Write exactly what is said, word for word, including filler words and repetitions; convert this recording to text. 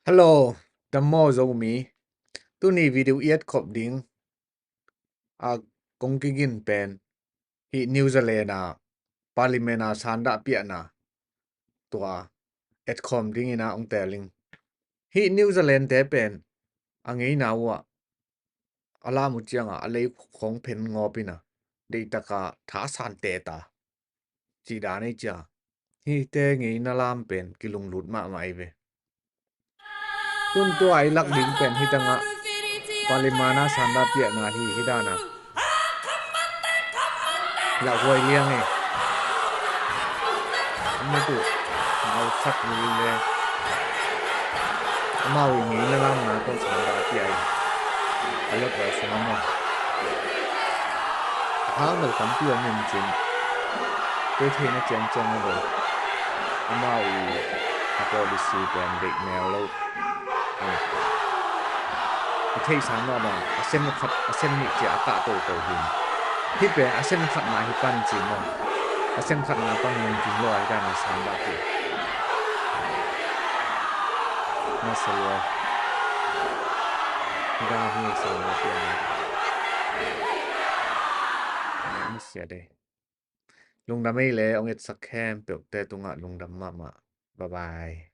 Hello, dam maw Zomi. Tuni video i etkhop ding a kong kigin pen hih New Zealand a Parliament a sandah piahna tua etkhawm dingin a hong tel ing. Hih New Zealand te pen a ngeina uh ah a lam uh ciangah a lei khong phen ngawp in a deihtak a tha a san teta cih dan ei cia. Hihte ngeina lam pen kilunglut mahmah ei ve. Tun tua i lak ding pen hih tangah Parliament a sandah piahna hi, hih dan a lak huai liang ei. Amah tu ngau khat ni le amau i ngeina lamna tawh sandah pia hi. A lot huai sung amah a hang lo tampi om in cin, kei theihna ciangciang a lo amau i a policy pen deih mel lo. I theihsa mah bang a sem khat a sem nih cia a kah toto hi. Hih pen a sem khatna hi pan ci maw? A sem khatna pan lungkim lo a hi dan a sandah hi. Na sa lua. Hi dan hi sandah hi a. Na sia de. Lungdam ei le, hong etsak khempeuhte tungah lungdam mahmah. Bye bye.